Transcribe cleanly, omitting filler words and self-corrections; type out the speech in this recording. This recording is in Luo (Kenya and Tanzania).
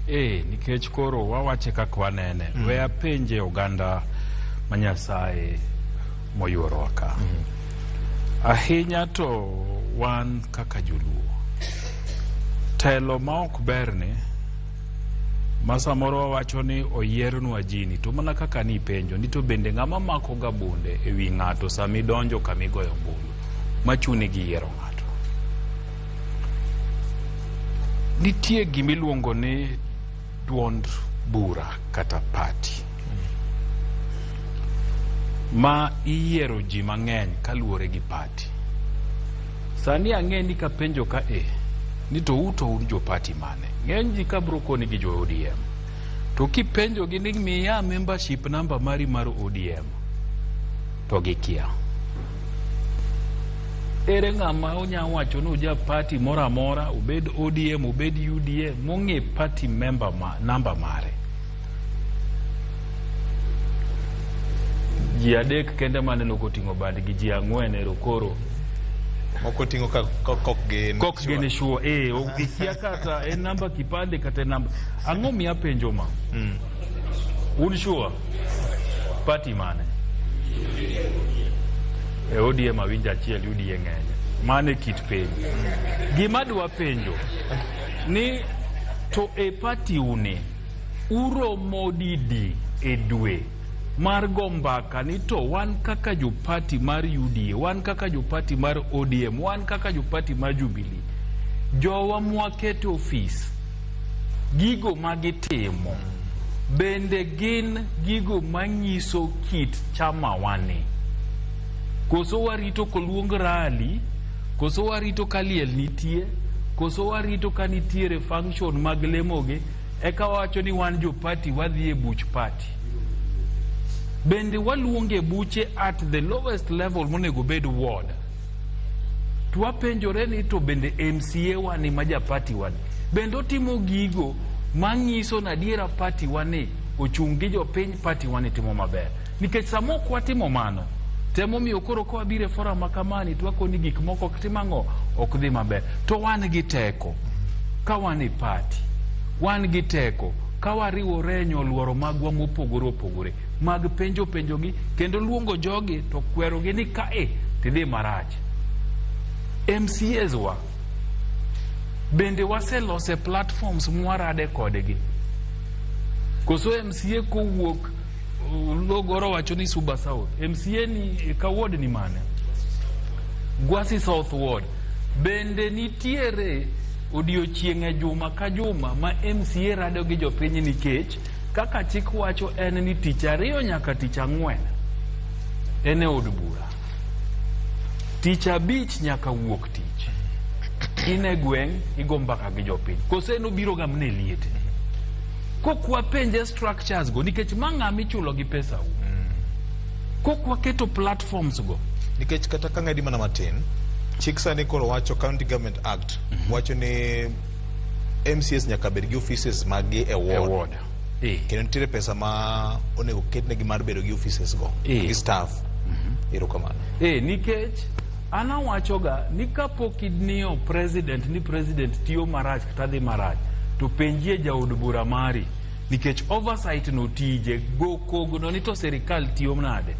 Ee, nikech koro wawache kaka wanene. We apenje oganda ma Nyasaye moyuorowa ka. Ahinya to wan kaka joluo. Telo ma ok berni ma samoro wawacho ni oyiernwa jini to mana kaka nipenjo ni to bende ng'ama mako ga bunde e wi ng'ato sama idonjo kama igoyo ombulu machuni gi yiero ng'ato. Nitie gimiluongo ni duond bura kata party ma iyiero ji mang'eny kaluwore gi party. Sani ang'e ni kapenjo ka e ni to uto un jo party mane? Ng'eny ji ka bro koni gi jo ODM. To kipenjo gi ni miya membership number mari mar ODM to gikia. Ere ng'ama onya wacho ni oja party moro amora, obed ODM, obed UDA, mong'e party member ma, number mare. Ji adek kende maneno koting'o badgi, ji ang'wen ero koro Moko ting'o ka kok gin kok gin sure. Eh, ikia kata en namba kipande kata en namba. Ang'o miya penjo ma? Un sure? Party mane? E ODM awinjo achiel, UDA ng'eny. Mano e kit penjo. Gima adwa penjo ni to e party uni uromo didi e dwe mar go mbaka ni to wan kaka jo party mar UDA, wan kaka jo party mar ODM, wan kaka jo party mar Jubilee, jowa mwaketo ofis gigo magitimo bende gin gigo manyiso kit chama wani? Koso warito koluong rally, koso warito ka liel nitie, koso warito ka nitiere function mag lemogi, eka wawacho ni wan jo party wadhi e buch party. Bende waluonge buche at the lowest level monego bed ward. To wapenjore ni to bende MCA wani ma ja party wani bende otimo gigo manyiso ni adiera party wani ochung' gi jopiny, party wani timo maber. Nikech sama ok watimo mano, temomiyo koro ka wabiro e forum ma kamani to wakoni gik moko ok tim ang'o, ok dhi maber. To wan gi teko ka wan e party, wan gi teko ka wariwore e nyoluoro magwa mopogore opogore mag penjo penjogi kendo luongo jogi to kwerogi ni kae tidhi marach. MCAs wa bende waselose platforms mwarade kodgi. Koso MCA kowuok Logoro wacho ni Suba South. MCA ni ka ward ni mane? Gwasi South Ward. Bende nitiere odiochieng' e juma ka juma ma MCA rado gi jopiny nikech kaka chik wacho en ni tich ariyo nyaka tich ang'wen en e od bura. Tich abich nyaka wuok tich. In e gweng' igo mbaka gi jopiny. Koso en obiro ga mana e liete. Kok wapenje structures go nikech ma ng'ama ichulo gi pesa u. Kok waketo platforms go. Nikech kata ka ng'adi mana matin, chik sani koro wacho County Government Act wacho ni MCAs nyaka bed gi offices maggi e E ward. ward. Eh. Kendo nitiere pesa ma onego ketnegi mar bedo gi offices go Eh. gi staff. Erokamano. Eh, nikech an awachoga ni kapok ing'iyo president ni president tiyo marach kata dhi marach to penjie jaod bura mari nikech oversight no tije go kogno ni to sirikal tiyo nade.